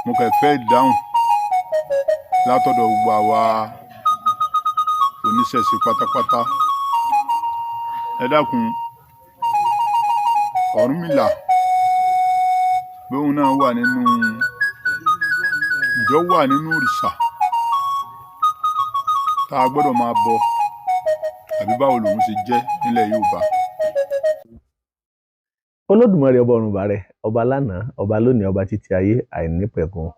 Mo kàn fẹ́ ìdáhùn látọ̀dọ̀ gbogbo àwa oníṣẹ̀ṣe pátápátá. Ẹ dákun, Ọ̀rúnmìlà bóun náà wà nínú ìjọ, wà nínú òrìṣà tá a gbọ́dọ̀ máa bọ, àbí báwo lòun ṣe jẹ́ nílẹ̀ Yorùbá? Olódùmarè ọba ọ̀run bàrẹ̀, ọba lánàá, ọba lónìí, ọba títí ayé àìnípẹ̀kun.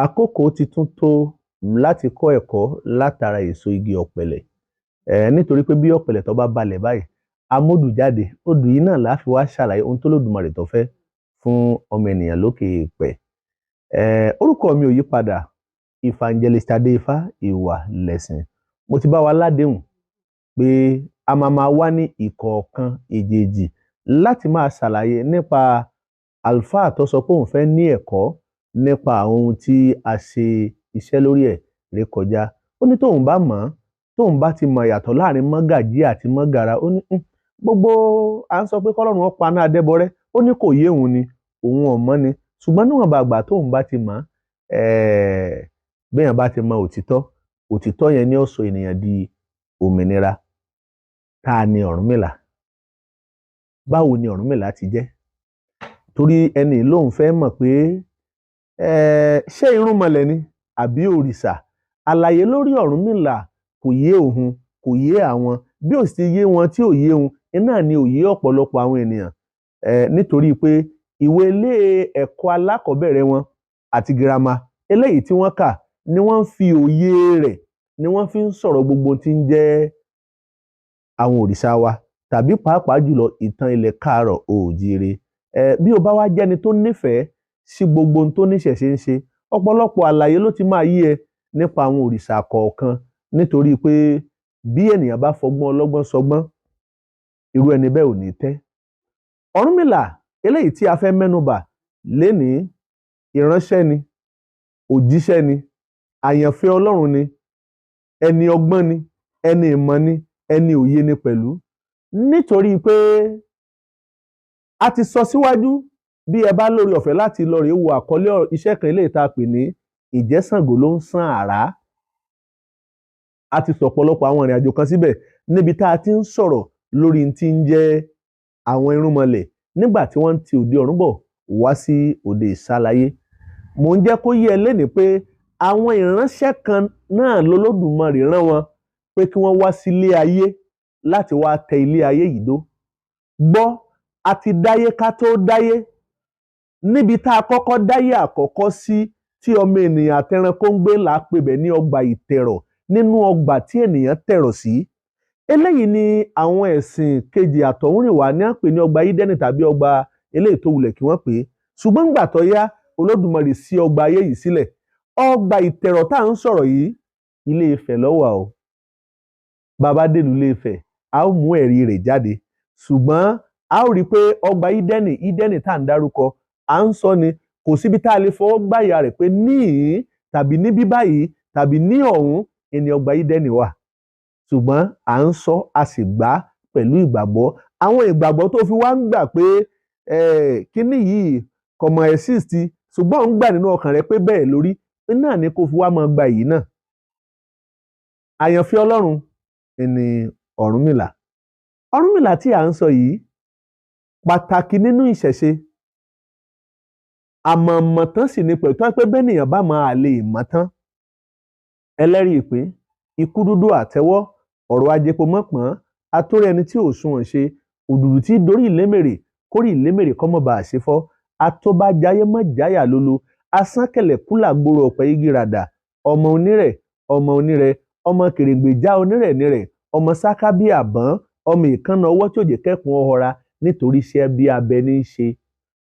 Àkókò ti tún tó láti kọ́ ẹ̀kọ́ látara èso igi ọ̀pẹ̀lẹ̀, nítorí pé bí ọ̀pẹ̀lẹ̀ tó bá balẹ̀ báyìí, amódù jáde. Odù yìí náà la fi wá ṣàlàyé ohun tó Olódùmarè tó fẹ́ fún ọmọ ènìyàn lókè èèpẹ̀. Orúkọ mi ò yí padà, Evangelist Adéifá Ìwà Lẹ̀sìn. Mo ti bá wa ládéhùn pé a máa máa wá ní ìkọ̀ọ̀kan èjèèjì láti máa ṣàlàyé nípa àlùfáà tó sọ pé òun fẹ́ ní ẹ̀kọ́ nípa àwọn ohun tí a ṣe iṣẹ́ lórí ẹ̀ rékọjá. Ó ní tóun bá mọ̀ ọ́n, tóun bá ti mọ̀ ìyàtọ̀ láàrin mọ́gàjí àti mọ́gàrà, ó ní gbogbo à ń sọ pé kọ́lọ́run ó paná adẹ́bọrẹ́, ó ní kò yé òun ni, òun ò mọ̀ ni. Ṣùgbọ́n níwọ̀nba àgbà tóun bá ti mọ̀, béèyàn bá ti mọ òtítọ́, òtítọ́ yẹn ni ó sọ ènìyàn di òmìnira. Ta ni Ọ̀rúnmìlà? Báwo ni Ọ̀rúnmìlà ti jẹ́? Torí ẹni lóun fẹ́ mọ̀ pé ṣé irúnmọlẹ̀ ni àbí òrìṣà? Àlàyé lórí Ọ̀rúnmìlà kò yé òun, kò yé àwọn. Bí ò sì yé wọn tí ò yé òun, iná ni ò yé ọ̀pọ̀lọpọ̀ àwọn ènìyàn, nítorí pé ìwé ilé ẹ̀kọ́ alákọ̀ọ́bẹ̀rẹ̀ wọn àti girama eléyìí tí wọ́n kà ni wọ́n ń fi òye rẹ̀ ni wọ́n fi ń sọ̀rọ̀ gbogbo tí ń jẹ́ àwọn òrìṣà wa, tàbí pàápàá jùlọ ìtàn ilẹ̀ káàárọ̀ oòjíire. Bí o bá wá jẹ́ni tó nífẹ̀ẹ́ sí gbogbo ohun tó níṣẹ̀ṣe ń ṣe, ọ̀pọ̀lọpọ̀ àlàyé ló ti máa yí ẹ nípa àwọn òrìṣà kọ̀ọ̀kan, nítorí pé bí ènìyàn bá fọgbọ́n ọlọ́gbọ́n sọgbọ́n, irú ẹni bẹ́ẹ̀ ò ní tẹ́. Ọ̀rúnmìlà eléyìí tí a fẹ́ mẹ́nubà lénìí, ìránṣẹ́ ni, òjíṣẹ́ ni, àyànfẹ́ Ọlọ́run ni, ẹni ọgbọ́n ni, ẹni ìmọ̀ ni, ẹni òye ni pẹ̀lú. Nítorí pé a ti sọ síwájú, bí ẹ bá lórí ọ̀fẹ́ láti lọ rèé wo àkọlé iṣẹ́ kan eléyìí tá a pè ní Ìjẹ́ Ṣàngó ló ń sán àrá, a ti sọ ọ̀pọ̀lọpọ̀ àwọn ìrìn àjò kan síbẹ̀ níbi tá a ti ń sọ̀rọ̀ lórí tí ń jẹ́ àwọn irúnmọlẹ̀ nígbà tí wọ́n ń ti òde ọ̀run bọ̀ wá sí òde ìsálayé. Mò ń jẹ́ kó yé ẹ lénìí pé àwọn ìránṣẹ́ kan náà lOlódùmarè rán wọn pé kí wọ́n wá sílé ayé láti wá tẹ ilé ayé yìí dó. Gbọ́, a ti dáyé ká tó dáyé. Níbi tá a kọ́kọ́ dáyé àkọ́kọ́ sí tí ọmọ ènìyàn àtẹranko ń gbé là á pè bẹ̀ ní ọgbà ìtẹ̀rọ̀, nínú ọgbà tí ènìyàn tẹ̀rọ̀ sí. Eléyìí ni àwọn ẹ̀sìn kejì àtọ̀húnrìnwá ní à ń pè ní ọgbà Ídẹ́nì tàbí ọgbà eléyìí tó wulẹ̀ kí wọ́n pè é. Ṣùgbọ́n ńgbà tó yá, Olódùmarè ṣí ọgbà ayé yìí sílẹ̀. Ọgbà ìtẹ̀rọ̀ tá à ń sọ̀rọ̀ yìí, Ilé Ifẹ̀ ló wà o. Bàbá dèlú Ilé Ifẹ̀, a ó mú ẹ̀rí rẹ̀ jáde. Ṣùgbọ́n a ó rí i pé ọgbà Ídẹ́nì, Ídẹ́nì tá à ń dárúkọ, à ń sọ ni, kò síbi tá a lè fọwọ́ gbáyà rẹ̀ pé níhìn-ín tàbí níbí báyìí tàbí ní ọ̀hún ni ọgbà Ídẹ́nì wà. Ṣùgbọ́n à ń sọ, a sì gbà pẹ̀lú ìgbàgbọ́. Àwọn ìgbàgbọ́ tó fi wá ń gbà pé kíní yìí kò mọ̀ exist, ṣùgbọ́n ò ń gbà nínú ọkàn rẹ pé bẹ́ẹ̀ lórí, náà ni kó fi wá máa gba èyí náà. Àyànfẹ́ Ọlọ́run ni Ọ̀rúnmìlà. Ọ̀rúnmìlà tí à ń sọ yìí pàtàkì nínú ìṣẹ̀ṣe. Àmọ̀mọ̀tán sì ni pẹ̀lú, tó jẹ́ pé bẹ́nìyàn bá máa lè mọ̀ tán. Ẹlẹ́rìí ìpín, ikú dúdú àtẹ́wọ́, ọ̀rọ̀ ajépo mọ́pọ̀n, atórí ẹni tí ò sunwọ̀n ṣe, òdùdù tí dorí ìlémèrè, kórì ìlémèrè kọ́ mọ́ bá a ṣe fọ́, atóbájayé mọ́ jáyà lolo, asánkẹ̀lẹ̀ kúlà gbòòrò ọ̀pẹ igi ràdà, ọmọ onírẹ̀, ọmọ onírẹ̀, ọmọ kèrèǹgbè já onírẹ̀ nírẹ̀, ọmọ sáká bí àbọ̀n, ọmọ ìkànnà ọwọ́ tí òjè kẹ́kùn ọ̀họ́ra nítorí iṣẹ́ bí abẹ ní í ṣe.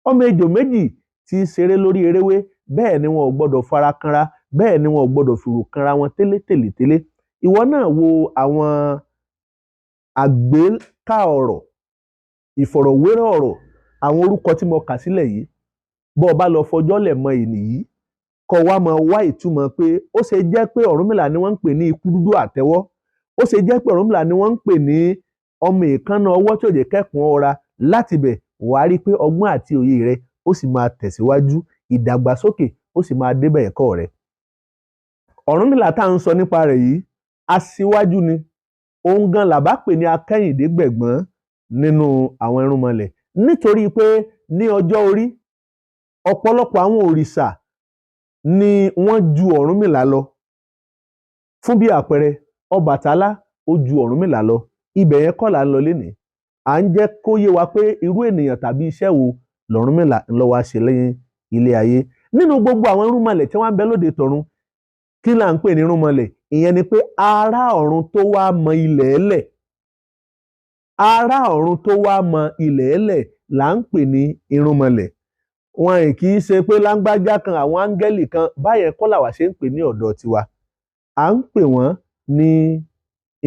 Ọmọ ejò méjì tí í ṣeré lórí eréwé, bẹ́ẹ̀ ni wọn ò gbọ́dọ̀ fara kanra, bẹ́ẹ̀ ni wọn ò gbọ́dọ̀ fìrù kanra wọn télé-tèlé-télé. Ìwọ náà wo àwọn àgbékà ọ̀rọ̀, ìfọ̀rọ̀wérọ̀ ọ̀rọ̀, àwọn orúkọ tí mo kà sílẹ̀ yìí. Bọ́ ọ bá lọ fọjọ́ lẹ̀ mọ ènì yìí, kọ́ wa máa wá ìtumọ̀ pé ó ṣe jẹ́ pé Ọ̀rúnmìlà ni wọ́n ń pè ní ikú dúdú àtẹ́wọ́, ó ṣe jẹ́ pé Ọ̀rúnmìlà ni wọ́n ń pè ní ọmọ èékánná ọwọ́ tí ò jẹ́ kẹ́kùn ọra. Láti bẹ̀ wàá rí i pé ọgbọ́n àti òye rẹ ó sì máa tẹ̀síwájú. Ìdàgbàsókè ó sì máa débẹ̀ ẹ̀kọ́ rẹ̀. Ọ̀rúnmìlà tá à ń sọ nípa rẹ̀ yìí, aṣíwájú ni. Òun gan làbá pè ní akẹ́yìndé gbẹ̀gbọ́n nínú àwọn irúnmọlẹ̀, nítorí pé ní ọjọ́ orí ọ̀pọ̀lọpọ̀ àwọn òrìṣà ni wọ́n ju Ọ̀rúnmìlà lọ. Fún bí àpẹẹrẹ, Ọbàtálá ó ju Ọ̀rúnmìlà lọ. Ibẹ̀ yẹn kọ́ là ń lọ lénìí. À ń jẹ́ kó yé wa pé irú ènìyàn tàbí iṣẹ́ wo lọ̀rúnmìlà ń lọ wá ṣe lẹ́yìn ilé ayé. Nínú gbogbo àwọn irúnmọlẹ̀ tí wọ́n ń bẹ lóde tọ̀run, kí là ń pè ní irúnmọlẹ̀? Ìyẹn ni pé ará ọ̀run tó wá mọ ilẹ̀ ẹlẹ̀. Ará ọ̀run tó wá mọ ilẹ̀ ẹlẹ̀ là ń pè ní irúnmọlẹ̀. Wọn kì í ṣe pé láńgbájá kan, àwọn áńgẹ́lì kan báyẹn kọ́ làwa ṣe ń pè ní ọ̀dọ̀ tiwa. À ń pè wọ́n ní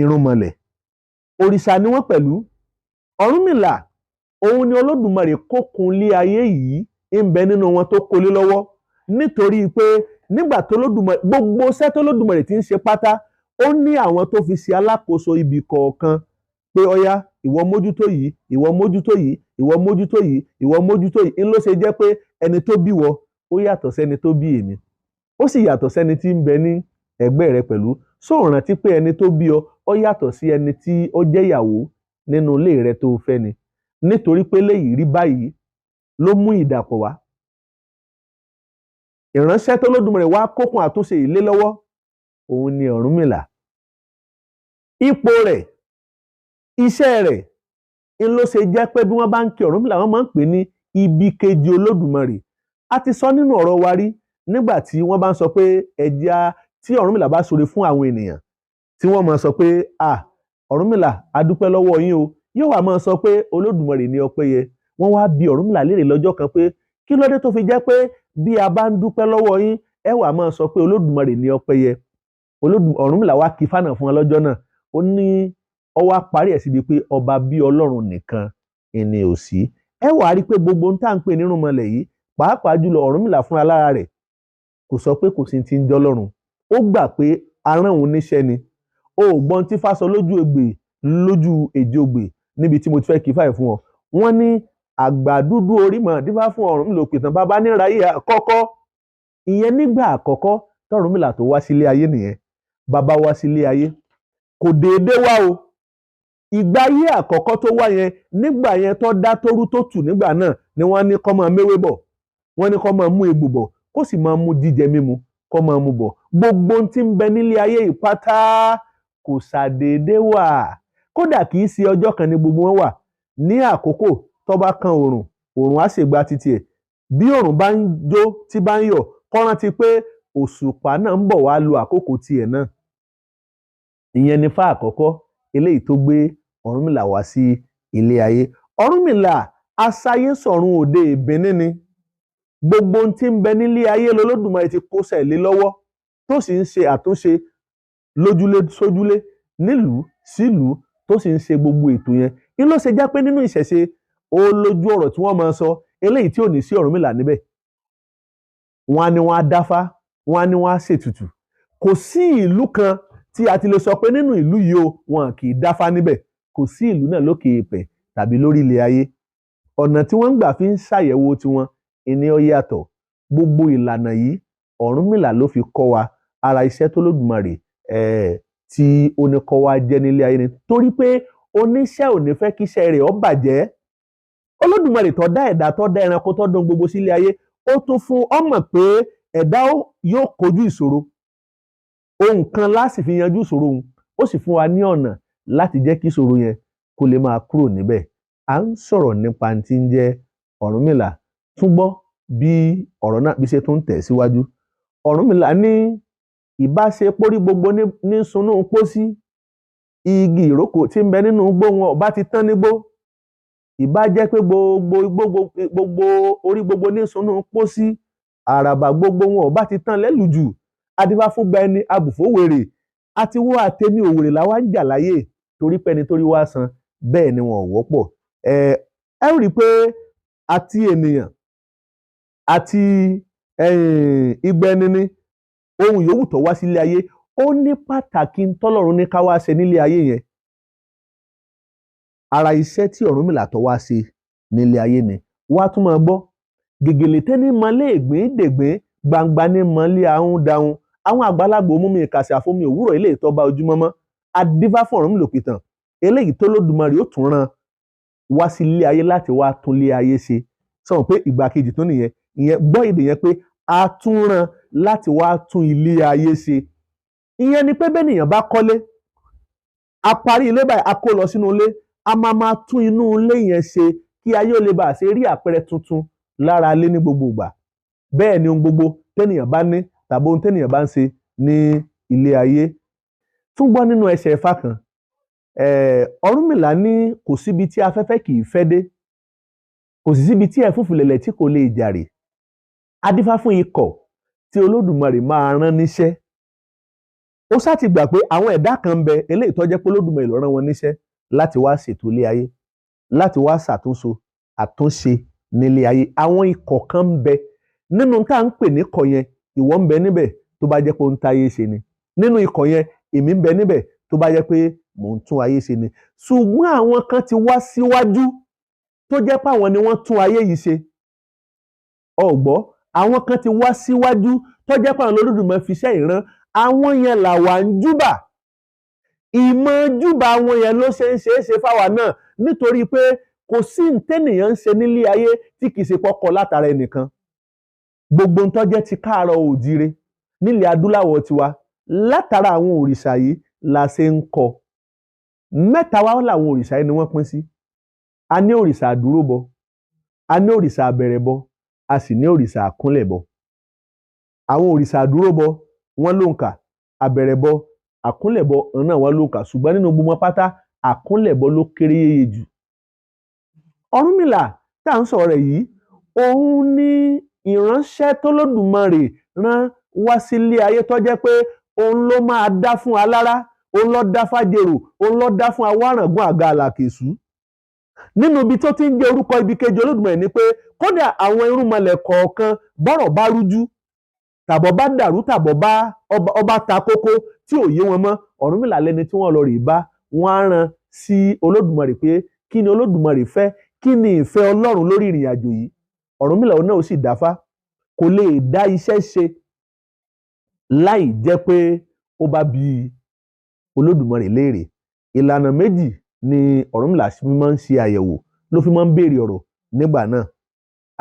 irúnmọlẹ̀. Òrìṣà ni wọ́n pẹ̀lú. Ọ̀rúnmìlà òun ni Olódùmarè kókun lé ayé yìí ń bẹ nínú wọn tó kólé lọ́wọ́, nítorí pé nígbà tó Olódùmarè gbogbo iṣẹ́ tó Olódùmarè ti ń ṣe pátá, ó ní àwọn tó fi ṣe alákòóso ibì kọ̀ọ̀kan pé ọ̀yá ìwọ mójútó yìí, ìwọ mójútó yìí, ìwọ mójútó yìí, ìwọ mójútó yìí. Ń ló ṣe jẹ́ pé ẹni tó bí wọ ó yàtọ̀ sẹ́ni tó bí èmi, ó sì yàtọ̀ sẹ́ni tí ń bẹ ní ẹgbẹ́ rẹ pẹ̀lú. Só rántí pé ẹni tó bí ọ ó yàtọ̀ sí ẹni tí ó jẹ́ ìyàwó nínú ilé rẹ tó fẹ́ ni. Nítorí pé léyìí rí báyìí ló mú ìdàpọ̀ wá. Ìránṣẹ́ tó Olódùmarè wá kókun àtúnṣe ilé lọ́wọ́ òun ni Ọ̀rúnmìlà. Ipò rẹ̀, iṣẹ́ rẹ̀ ń ló ṣe jẹ́ pé bí wọ́n bá ń kí Ọ̀rúnmìlà, wọ́n máa ń pè ní ibi kejì Olódùmarè. A ti sọ nínú ọ̀rọ̀ wa rí nígbà tí wọ́n bá ń sọ pé ẹja tí Ọ̀rúnmìlà bá ṣoore fún àwọn ènìyàn, tí wọ́n máa sọ pé à Ọ̀rúnmìlà a dúpẹ́ lọ́wọ́ yín o, yóò wá máa sọ pé Olódùmarè ní ọpẹ́ yẹ. Wọ́n wá bi Ọ̀rúnmìlà léèrè lọ́jọ́ kan pé kí ló dé tó fi jẹ́ pé bí a bá ń dúpẹ́ lọ́wọ́ yín ẹ wá máa sọ pé Olódùmarè ní ọpẹ́ yẹ. Ọ̀rúnmìlà wá kí fánà fún wọn lọ́jọ́ náà. Ó ní ó wá parí ẹ̀ síbi pé ọba bí Ọlọ́run nìkan ìní ò sí. Ẹ wàá rí i pé gbogbo ohun tá à ń pè nínú mọlẹ̀ yìí, pàápàá jùlọ Ọ̀rúnmìlà fúnra lára rẹ̀ kò sọ pé kò sí ti ń jọ́lọ́run. Ó gbà pé arán òun níṣẹ́ ni. O ò gbọ́n tí fá sọ lójú egbè lójú èjì ogbè níbi tí mo ti fẹ́ kí fáì fún ọ. Wọ́n ní àgbà dúdú orí mọ̀ dífá fún Ọ̀rúnmìlà òpìtàn bàbá níráyè àkọ́kọ́. Ìyẹn nígbà àkọ́kọ́ tọ̀rúnmìlà tó wá sílé ayé nìyẹn. Bàbá wá sílé ayé kò déédé wá o. Ìgbà ayé àkọ́kọ́ tó wá yẹn, nígbà yẹn tó dá tóru tó tù nígbà náà ni wọ́n ní kó máa méwé bọ̀, wọ́n ní kó máa mú egbò bọ̀, kó sì máa mú jíjẹ mímu kó máa mú bọ̀. Gbogbo ohun tí ń bẹ nílé ayé ìpátá kò ṣàdédé wà. Kódà kì í ṣe ọjọ́ kan ni gbogbo wọn wà. Ní àkókò tó bá kan òrùn, òrùn á ṣègbà títì ẹ̀. Bí òrùn bá ń jó tí bá ń yọ̀, kó rántí pé òṣùpá náà ń bọ̀ wá lu àkókò tiẹ̀ náà. Ìyẹn ni fá àkọ́kọ́ eléyìí tó gbé Ọ̀rúnmìlà wá sí ilé ayé. Ọ̀rúnmìlà aṣayé sọ̀run òde ìbíní ni. Gbogbo ohun tí ń bẹ nílé ayé lOlódùmarè ti kó sẹ̀ lé lọ́wọ́, tó sì ń ṣe àtúnṣe lójúlé sójúlé, nílùú sílùú, tó sì ń ṣe gbogbo ètò yẹn. Ń ló ṣe jẹ́ pé nínú ìṣẹ̀ṣe ó lójú ọ̀rọ̀ tí wọ́n máa sọ eléyìí tí ò ní sí Ọ̀rúnmìlà níbẹ̀. Wọ́n á ní wọ́n á dáfá, wọ́n á ní wọ́n á ṣètùtù. Kò sí ìlú kan tí a ti lè sọ pé nínú ìlú yìí o, wọn kì í dáfá níbẹ̀. Kò sí ìlú náà lókè èèpẹ̀ tàbí lórí ilẹ̀ ayé. Ọ̀nà tí wọ́n ń gbà fi ń ṣàyẹ̀wò tiwọn ìní ó yàtọ̀. Gbogbo ìlànà yìí Ọ̀rúnmìlà ló fi kọ́ wa. Ara iṣẹ́ tó Olódùmarè tí ó ní kọ́ wa jẹ́ nílé ayé ni. Torí pé oníṣẹ́ ò ní fẹ́ kí iṣẹ́ rẹ̀ ó bàjẹ́. Olódùmarè tó dá ẹ̀dá, tó dá ẹranko, tó dán gbogbo sílé ayé, ó tún fún ọmọ pé ẹ̀dá yóò kojú ìṣòro. Ohun kan láti fi yanjú ìṣòro òun, ó sì fún wa ní ọ̀nà láti jẹ́ kí ìṣòro yẹn kó lè máa kúrò níbẹ̀. À ń sọ̀rọ̀ nípa tí ń jẹ́ Ọ̀rúnmìlà. Tún gbọ́ bí ọ̀rọ̀ náà bí ṣe tún tẹ̀ síwájú. Ọ̀rúnmìlà ní ìbáṣepọ̀ gbogbo ní sunú pósí, igi ìrókò tí ń bẹ nínú igbó wọn ọba ti tán nígbó. Ìbá jẹ́ pé gbogbo orí gbogbo ní sunú pósí, àràbà gbogbo wọn ọba ti tán lẹ́lùjù. Adífá fún gba ẹni abùfówèrè, àti wọ́n àtẹ̀mí òwèrè làwa ń jà láyé, torí pé ẹni torí wá san bẹ́ẹ̀ ni wọn ò wọ́pọ̀. Ẹ rí i pé àti ènìyàn àti igba ẹni ní ohun yòówù tó wá sílé ayé, ó ní pàtàkì tọ́lọ́run ní ká wá ṣe nílé ayé yẹn. Ara iṣẹ́ tí Ọ̀rúnmìlà tó wá ṣe nílé ayé ni. Wá tún máa gbọ́. Gègèlè tẹ́ni mọ́lé ìgbín dègbín, gbangba ní mọ́lé ahun dahun. Àwọn àgbàlagbà òmùmí ìkàsẹ̀ àfomi òwúrọ̀ ilé ìtọ́ba ojúmọ́mọ́. Adífá fún Ọ̀rúnmìlà òpìtàn eléyìí tó Lódùmarè ó tún rán wá sí ilé ayé láti wá tún ilé ayé ṣe. Sọ pé ìgbà kejì tó nìyẹn, ìyẹn gbọ́ èdè yẹn pé a tún rán láti wá tún ilé ayé ṣe. Ìyẹn ni pé bẹ́nìyàn bá kọ́lé, a parí ilé báyìí, a kó lọ sínú ilé, a máa máa tún inú ilé yẹn ṣe kí ayé ó lè bá a ṣe rí àpẹẹrẹ tuntun lára ilé ní gbogbo ìgbà. Bẹ́ẹ̀ ni ohun gbogbo tẹ́nìyàn bá ní tàbí ohun tẹ́nìyàn bá ń ṣe ní ilé ayé. Tún gbọ́ nínú ẹsẹ̀ Ifá kan, Ọ̀rúnmìlà ní kò síbi tí afẹ́fẹ́ kì í fẹ́ dé, kò sì síbi tí ẹ̀fúùfù lẹ̀lẹ̀ tí kò lè jàrè. Adífá fún ikọ̀ tí Olódùmarè máa rán níṣẹ́. Ó sá ti gbà pé àwọn ẹ̀dá kan ń bẹ eléyìí tó jẹ́ pé Olódùmarè ló rán wọn níṣẹ́ láti wá ṣètò ilé ayé, láti wá ṣàtúnṣe àtúnṣe nílé ayé. Àwọn ikọ̀ kan ń bẹ nínú tá à ń pè níkọ̀ yẹn, ìwọ ń bẹ níbẹ̀ tó bá jẹ́ pé ó ń táyé ṣe ni. Nínú ikọ̀ yẹn, èmi ń bẹ níbẹ̀ tó bá jẹ́ pé mò ń tún ayé ṣe ni. Ṣùgbọ́n àwọn kan ti wá síwájú tó jẹ́ pé àwọn ni wọ́n tún ayé yìí ṣe. Ọ̀gbọ́, àwọn kan ti wá síwájú tó jẹ́ pé àwọn Olódùmarè fi iṣẹ́ ìran, àwọn yẹn làwa ń júbà. Ìmọ̀ júbà àwọn yẹn ló ṣe ń ṣe é ṣe fáwa náà, nítorí pé kò sí ntẹ́nìyàn ń ṣe nílé ayé tí kìí ṣe pọ́kọ látara ẹnìkan. Gbogbo ń tó jẹ́ ti káàárọ̀ oòjíire nílẹ̀ adúláwọ̀ tiwa látara àwọn òrìṣà yìí la ṣe ń kọ. Mẹ́ta wá làwọn òrìṣà yìí ni wọ́n pín sí. A ní òrìṣà àdúróbọ, a ní òrìṣà àbẹ̀rẹ̀bọ, a sì ní òrìṣà àkúnlẹ̀bọ. Àwọn òrìṣà àdúróbọ wọ́n lóǹkà, àbẹ̀rẹ̀bọ, àkúnlẹ̀bọ náà wọ́n lóǹkà, ṣùgbọ́n nínú gbogbo wọn pátá àkúnlẹ̀bọ ló kéré yéye jù. Ọ̀rúnmìlà tá à ń sọ̀rọ̀ rẹ̀ yìí, òun ni ìránṣẹ́ tólódùmarè rán wá sílé ayé tó jẹ́ pé òun ló máa dá fún alára, òun ló dá fájèrò, òun ló dá fún awáràngún àga àlàkèsú. Nínú ibi tó ti ń jẹ́ orúkọ ibi kejì Olódùmarè ni pé kódà àwọn irúnmọlẹ̀ kọ̀ọ̀kan bọ́rọ̀ bá rújú tàbọ̀ bá dàrú tàbọ̀ bá ọba ta kókó tí ò yé wọn mọ́, Ọ̀rúnmìlà lẹni tí wọ́n lọ rè bá, wọ́n á rán sí Olódùmarè pé kí ni Olódùmarè fẹ́, kí ni ìfẹ́ Ọlọ́run lórí ìrìn àjò yìí. Ọ̀rúnmìlà náà ó sì dáfá, kò lè dá iṣẹ́ ṣe láì jẹ́ pé ó bá bi Olódùmarè léèrè. Ìlànà méjì ni Ọ̀rúnmìlà fi máa ń ṣe àyẹ̀wò, ló fi máa ń béèrè ọ̀rọ̀ nígbà náà.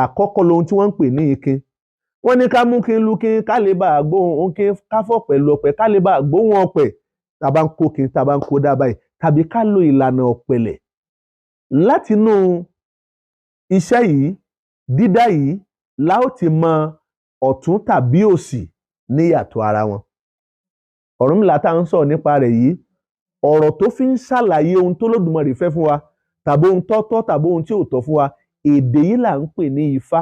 Àkọ́kọ́ lohun tí wọ́n ń pè ní ikin. Wọ́n ní ká mú kin lu kin ká lè bá gbóhùn kin, ká fọ̀pẹ̀ lu ọ̀pẹ̀ ká lè bá gbóhùn ọ̀pẹ̀. Tá a bá ń kó kin, tá a bá ń kó dá báyìí, tàbí ká lo ìlànà ọ̀pẹ̀lẹ̀. Látinú iṣẹ́ yìí, dídá yìí, la ó ti mọ ọ̀tún tàbí òsì níyàtọ̀ ara wọn. Ọ̀rúnmìlà tá à ń sọ̀rọ̀ nípa rẹ̀ yìí, ọ̀rọ̀ tó fi ń ṣàlàyé ohun tó Olódùmarè fẹ́ fún wa tàbí ohun tó tọ́ tàbí ohun tí ò tọ́ fún wa, èdè yìí là ń pè ní Ifá.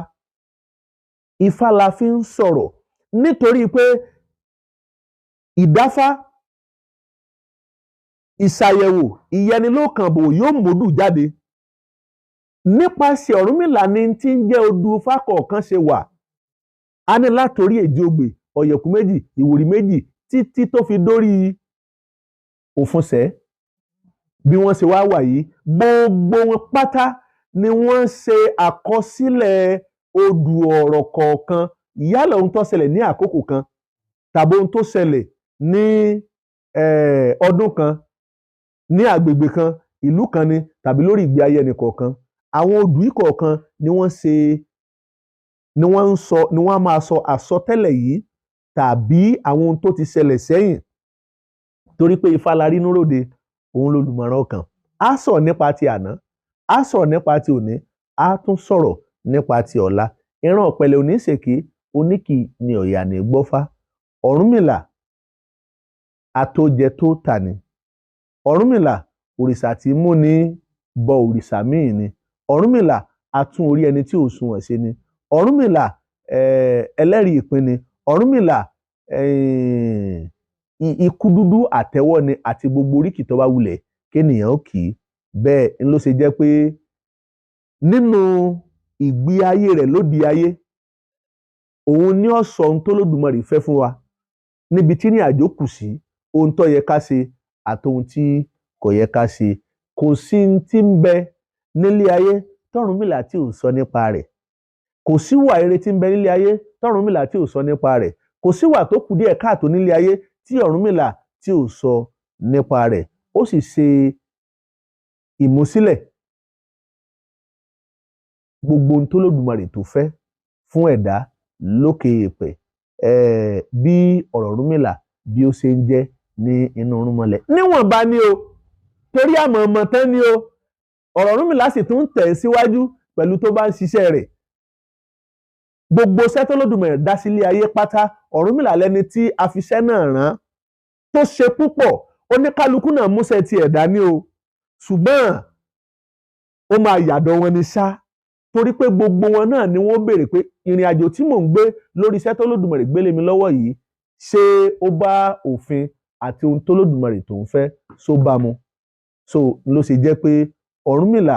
Ifá la fi ń sọ̀rọ̀ nítorí pé ìdáfá, ìṣàyẹ̀wò, ìyẹnilókànbò yóò módù jáde. Nípasẹ̀ Ọ̀rúnmìlà ni tí ń jẹ́ odù Ifá kọ̀ọ̀kan ṣe wà. A ní látòrí èjì ogbè, ọ̀yẹ̀kú méjì, ìwòrì méjì, títí tó fi dórí òfúnṣẹ́. Bí wọ́n ṣe wá wà yìí, gbogbo wọn pátá ni wọ́n ṣe àkọsílẹ̀ odù ọ̀rọ̀ kọ̀ọ̀kan, yálà ohun tó ṣẹlẹ̀ ní àkókò kan tàbí ohun tó ṣẹlẹ̀ ní ọdún kan, ní àgbègbè kan, ìlú kan ni tàbí lórí ìgbé ayé ẹnì kọ̀ọ̀kan. Àwọn odù yìí kọ̀ọ̀kan ni wọ́n ṣe, ni wọ́n ń sọ, ni wọ́n á máa sọ àsọtẹ́lẹ̀ yìí tàbí àwọn ohun tó ti ṣẹlẹ̀ sẹ́yìn. Torí pé Ifá la rínú ròde, òun lolùmọ̀ràn ọkàn. Á sọ̀rọ̀ nípa ti àná, á sọ̀rọ̀ nípa ti òní, á tún sọ̀rọ̀ nípa ti ọ̀la. Ìran ọ̀pẹ̀lẹ̀ òní ṣèké, oníkì ni ọ̀yà ní gbọ́fá. Ọ̀rúnmìlà atójẹ tó tà ní. Ọ̀rúnmìlà òrìṣà tí mú ní bọ òrìṣà míì ni. Ọ̀rúnmìlà atún orí ẹni tí ò sunwọ̀n ṣe ni. Ọ̀rúnmìlà ẹlẹ́rìí ìpín ni. Ọ̀rúnmìlà ikú dúdú àtẹ́wọ́ ni àti gbogbo oríkì tó bá wulẹ̀ kéènìyàn ó kì í. Bẹ́ẹ̀ ń ló ṣe jẹ́ pé nínú ìgbé ayé rẹ̀ lóde ayé, òun ní ó sọ ohun tó Olódùmarè fẹ́ fún wa níbi tí ní àjò kù sí, ohun tó yẹ ká ṣe àti ohun tí kò yẹ ká ṣe. Kò sí ohun tí ń bẹ nílé ayé tọ́rúnmìlà tí ò sọ nípa rẹ̀. Kò síwà eré tí ń bẹ nílé ayé tọ́rúnmìlà tí ò sọ nípa rẹ̀. Kò síwà tó kù díẹ̀ káàtó nílé ayé tí Ọ̀rúnmìlà tí ò sọ nípa rẹ̀. Ó sì ṣe ìmúsílẹ̀ gbogbo ohun tó Olódùmarè tó fẹ́ fún ẹ̀dá lókè èèpẹ̀. Bí ọ̀rọ̀ Ọ̀rúnmìlà bí ó ṣe ń jẹ́ ní inú irúnmọlẹ̀ níwọ̀nba ni o, torí àmọ́ ọmọ tán ni o. Ọ̀rọ̀ Ọ̀rúnmìlà sì tún ń tẹ̀ síwájú pẹ̀lú tó bá ń ṣiṣẹ́ rẹ̀. Gbogbo iṣẹ́ tó Olódùmarè dá sílé ayé pátá, Ọ̀rúnmìlà lẹni tí a fi iṣẹ́ náà rán tó ṣe púpọ̀. Oníkálukú náà múṣẹ́ tiẹ̀ dání o, ṣùgbọ́n ó máa yàdọ̀ wọn ni ṣá, torí pé gbogbo wọn náà ni wọ́n béèrè pé ìrìn àjò tí mò ń gbé lórí iṣẹ́ tó Olódùmarè gbélé mi lọ́wọ́ yìí, ṣé ó bá òfin àti ohun tó Olódùmarè tó ń fẹ́ ṣó bá mu? So ló ṣe jẹ́ pé Ọ̀rúnmìlà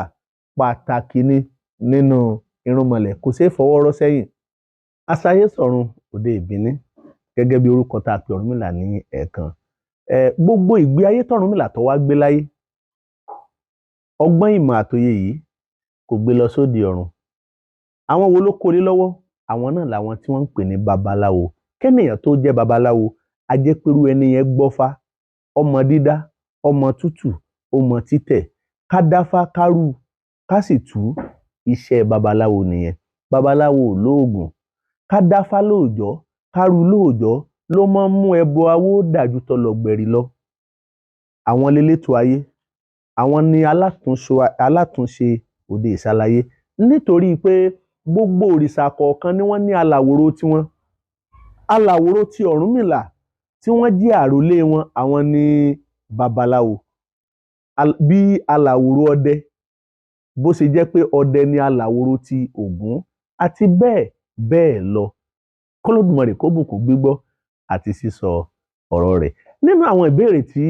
pàtàkì ni nínú irúnmọlẹ̀, kò ṣeé fọwọ́ rọ́ sẹ́yìn. Aṣayé sọ̀run òde ìbíní gẹ́gẹ́ bí orúkọ tá a pè Ọ̀rúnmìlà ní ẹ̀ẹ̀kan. Gbogbo ìgbé ayé tọ̀rúnmìlà tó wá gbé láyé, ọgbọ́n ìmọ̀ àtòye yìí kò gbé lọ sóde ọ̀run. Àwọn wo ló kó lé lọ́wọ́? Àwọn náà làwọn tí wọ́n ń pè ní babaláwo. Kẹ́nìyàn tó jẹ́ babaláwo, a jẹ́ pé irú ẹni yẹn gbọ́fá, ọmọ dídá, ọmọ tútù, ọmọ títẹ̀, ká dáfá, ká rú, ká sì tú, iṣẹ́ babaláwo nìyẹn. Babaláwo ò lóògùn. Ká dáfá lóòjọ́, ká rú lóòjọ́ ló máa ń mú ẹbọ awó dàjú tọlọ̀gbẹ̀rì lọ. Àwọn lelétò ayé, àwọn ni alátúnṣe òde ìsálayé, nítorí pé gbogbo òrìṣà kọ̀ọ̀kan ni wọ́n ní alàwòrò tiwọn. Alàwòrò ti Ọ̀rúnmìlà tí wọ́n jẹ́ àrólé wọn, àwọn ni babaláwo. Bí alàwòrò ọdẹ bó ṣe jẹ́ pé ọdẹ ni alàwòrò ti Ògún àti bẹ́ẹ̀ bẹ́ẹ̀ lọ. K'Olódùmarè kó bùkún gbígbọ́ àti sísọ ọ̀rọ̀ rẹ̀. Nínú àwọn ìbéèrè tí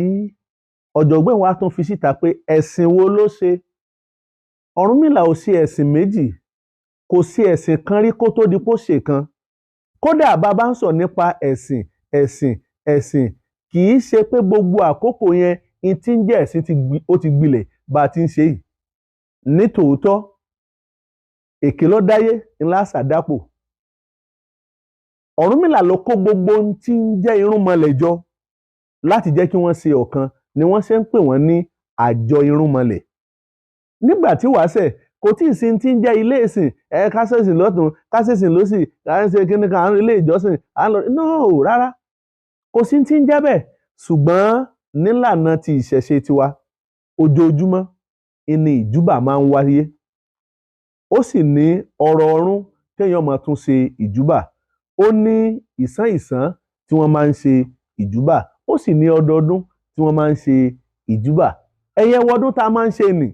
ọ̀jọ̀gbọ́n wa tún fi síta pé ẹ̀sìn wo ló ṣe? Ọ̀rúnmìlà ò ṣe ẹ̀sìn méjì, kò sí ẹ̀sìn kan rí kó tó di pó ṣe kan. Kódà bàbá ń sọ nípa ẹ̀sìn ẹ̀sìn ẹ̀sìn, kì í ṣe pé gbogbo àkókò yẹn in tí ń jẹ́ ẹ̀sìn ó ti gbilẹ̀ bá a ti ń ṣe yìí. Nítòótọ́, èké ló dáyé ńlá ṣàdápò. Ọ̀rúnmìlà ló kó gbogbo ohun tí ń jẹ́ irúnmọlẹ̀ jọ láti jẹ́ kí wọ́n ṣe ọ̀kan, ni wọ́n ṣe ń pè wọ́n ní àjọ irúnmọlẹ̀. Nígbà tí wàásẹ̀ kò tí ì sí ti ń jẹ́ ilé ìsìn, kásẹ̀sìn lọ́tùn, kásẹ̀sìn lósì, à ń ṣe kíní kan, à ń lọ ilé ìjọsìn, à ń lọ, no, rárá, kò sí ti ń jẹ́ bẹ́ẹ̀. Ṣùgbọ́n nílànà ti ìṣẹ̀ṣe tiwa, ojoojúmọ́ ìní ìjúbà máa ń wáyé. Ó sì ní ọ̀rọ̀ ọ̀run téèyàn máa tún ṣe ìjúbà. Ó ní ìsán ìsán tí wọ́n máa ń ṣe ìjúbà. Ó sì ní ọdọọdún tí wọ́n máa ń ṣe ìjúbà. Ẹ̀yẹ wọdún tá a máa ń ṣe nì,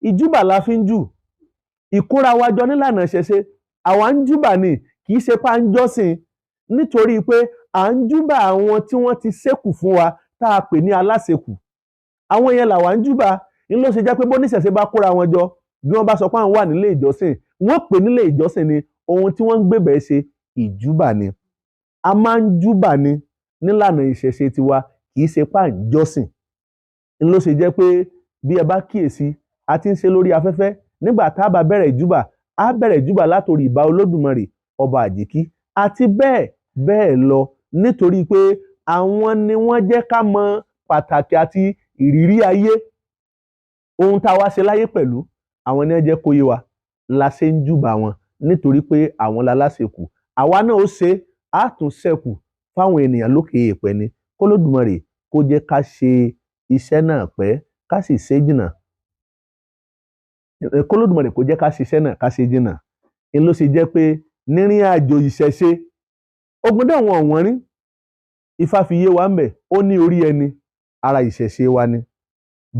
ìjúbà la fi ń jù. Ìkóra wa jọ nílànà ìṣẹ̀ṣe, àwa ń júbà ni, kì í ṣe pé à ń jọ́sìn, nítorí pé à ń júbà àwọn tí wọ́n ti ṣẹ́kù fún wa tá a pè ní aláṣekù. Àwọn yẹn làwa ń júbà. Ń ló ṣe jẹ́ pé bóníṣẹ̀ṣe bá kóra wọn jọ, bí wọ́n bá sọ pé àwọn wà nílé ìjọsìn, wọ́n pè nílé ìjọsìn ni, ohun tí wọ́n ń gbébẹ̀ ṣe ìjúbà ni. A máa ń júbà ni nílànà ìṣẹ̀ṣe tiwa, kì í ṣe pé à ń jọ́sìn. Ń ló ṣe jẹ́ pé bí ẹ bá kíyèsí, a ti ń ṣe lórí afẹ́fẹ́. Nígbà tá a bá bẹ̀rẹ̀ ìjúbà, a bẹ̀rẹ̀ ìjúbà látòrí ìbà Olódùmarè ọba àjíkí àti bẹ́ẹ̀ bẹ́ẹ̀ lọ, nítorí pé àwọn ni wọ́n jẹ́ ká mọ pàtàkì àti ìrírí ayé. Ohun tá a wá ṣe láyé pẹ̀lú àwọn ni wọ́n jẹ́ kó yé wa la ṣe ń júbà wọn, nítorí pé àwọn laláṣekù. Àwa náà ó ṣe, á tún ṣẹ́kù fáwọn ènìyàn lókè èèpẹ̀ ni. K'Olódùmarè kó jẹ́ ká ṣe iṣẹ́ náà pẹ́, ká sì ṣe jìnnà. K'Olódùmarè kó jẹ́ ká ṣiṣẹ́ náà, ká ṣe jìnnà. Ń ló ṣe jẹ́ pé nírìn àjò ìṣẹ̀ṣe, ogun dẹ̀ wọ́n wọ́n rí. Ifá fi yé wa ńbẹ̀, ó ní orí ẹni, ara ìṣẹ̀ṣe wa ni.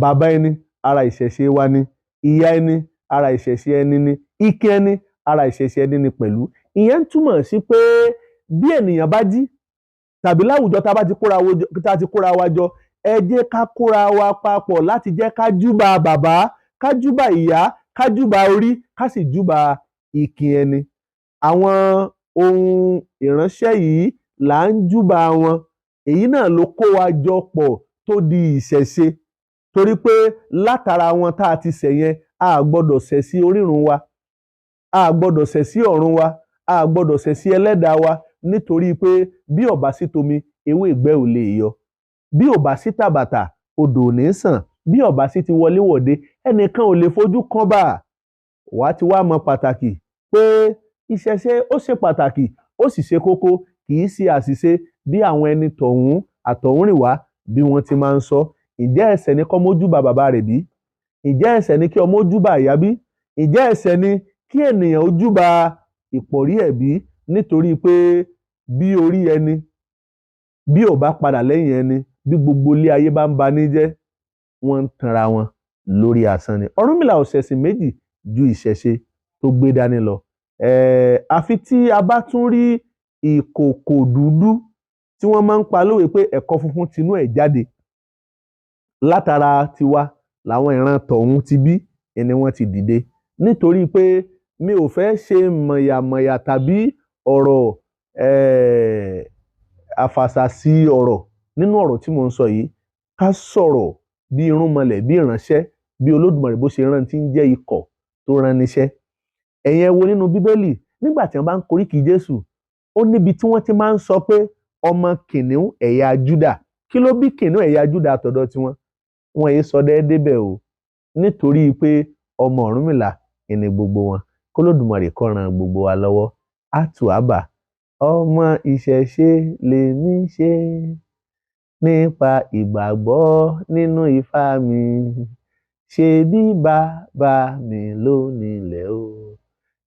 Bàbá ẹni, ara ìṣẹ̀ṣe wa ni. Ìyá ẹni, ara ìṣẹ̀ṣe ẹni ni. Ike ẹni, ara ìṣẹ̀ṣe ẹni ni pẹ̀lú. Ìyẹn ń túmọ̀ sí pé bí ènìyàn bá jí tàbí láwùjọ tá a ti kóra wa jọ, ẹ jẹ́ ká kóra wa papọ̀ láti jẹ́ ká júbà bàbá, ká júbà ìyá, ká júbà orí, ká sì júbà ìkìn ẹni. Àwọn ohun ìránṣẹ́ yìí là ń júbà wọn. Èyí náà ló kó wa jọ pọ̀ tó di ìṣẹ̀ṣe, torí pé látara wọn tá a ti ṣẹ̀ yẹn, a gbọ́dọ̀ ṣẹ̀ sí orírun wa, A gbọ́dọ̀ ṣẹ̀ sí ọ̀run wa, a gbọ́dọ̀ ṣẹ̀ sí ẹlẹ́dàá wa, nítorí pé bí ò bá sí tomi, ewé ìgbẹ́ ò lè yọ. Bí ò bá sí tàbàtà, odò ò ní sàn. Bí ò bá sí ti wọléwọ̀de, ẹnìkan ò lè fojú kan bà. Wàá ti wá mọ pàtàkì pé ìṣẹ̀ṣe ó ṣe pàtàkì, ó sì ṣe kókó, kì í ṣe àṣìṣe bí àwọn ẹni tọ̀hún àtọ̀húnrìnwá bí wọ́n ti máa ń sọ. Ǹjẹ́ ẹ̀ṣẹ̀ ni kọ́ mójúbà bàbá rẹ̀ bí? Ǹjẹ́ ẹ̀ṣẹ̀ ni kí ọmọ ojúbà ìyá bí? Ǹjẹ́ ẹ̀ṣẹ̀ ni kí ènìyàn ojúbà ìpọ̀rí ẹ̀ bí? Nítorí pé bí orí ẹni bí ò bá padà lẹ́yìn ẹni, bí gbogbo ilé ayé bá ń ba ní jẹ́, wọ́n ń tanra wọn lórí asán ni. Ọ̀rúnmìlà ò ṣẹ̀sìn méjì ju ìṣẹ̀ṣe tó gbé dání lọ. Àfi tí a bá tún rí ìkòkò dúdú tí wọ́n máa ń pa lówe pé ẹ̀kọ funfun tinú ẹ̀ jáde, látara tiwa làwọn ìran tọ̀hún ti bí ni wọ́n ti dìde. Nítorí pé mi ò fẹ́ ṣe mọ̀yàmọ̀yà tàbí ọ̀rọ̀ àfàṣàsí ọ̀rọ̀ nínú ọ̀rọ̀ tí mò ń sọ yìí. Ká sọ̀rọ̀ bí irúnmọlẹ̀, bí ìránṣẹ́, bí Olódùmarè bó ṣe rán tí ń jẹ́ ikọ̀ tó rán níṣẹ́. Ẹ̀yin ẹ wo nínú Bíbélì, nígbà tí wọ́n bá ń koríki Jésù, ó níbi tí wọ́n ti máa ń sọ pé ọmọ kìnìún ẹ̀yà Júdà. Kí ló bí kìnìún ẹ̀yà Júdà àtọ̀dọ̀ tiwọn? Wọn yìí sọ déédéé bẹ́ẹ̀ o, nítorí pé ọmọ Ọ̀rúnmìlà ni gbogbo wọn. K'Olódùmarè kó ran gbogbo wa lọ́wọ́. Àtù àbà, ọmọ ìṣẹ̀ṣe lèmi ṣe nípa ìgbàgbọ́ nínú Ifá mi. Ṣebí bàbá mi ló nílẹ̀ o,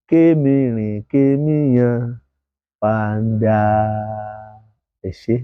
kémi rìn kémi yan fàǹdà. Ẹ ṣé.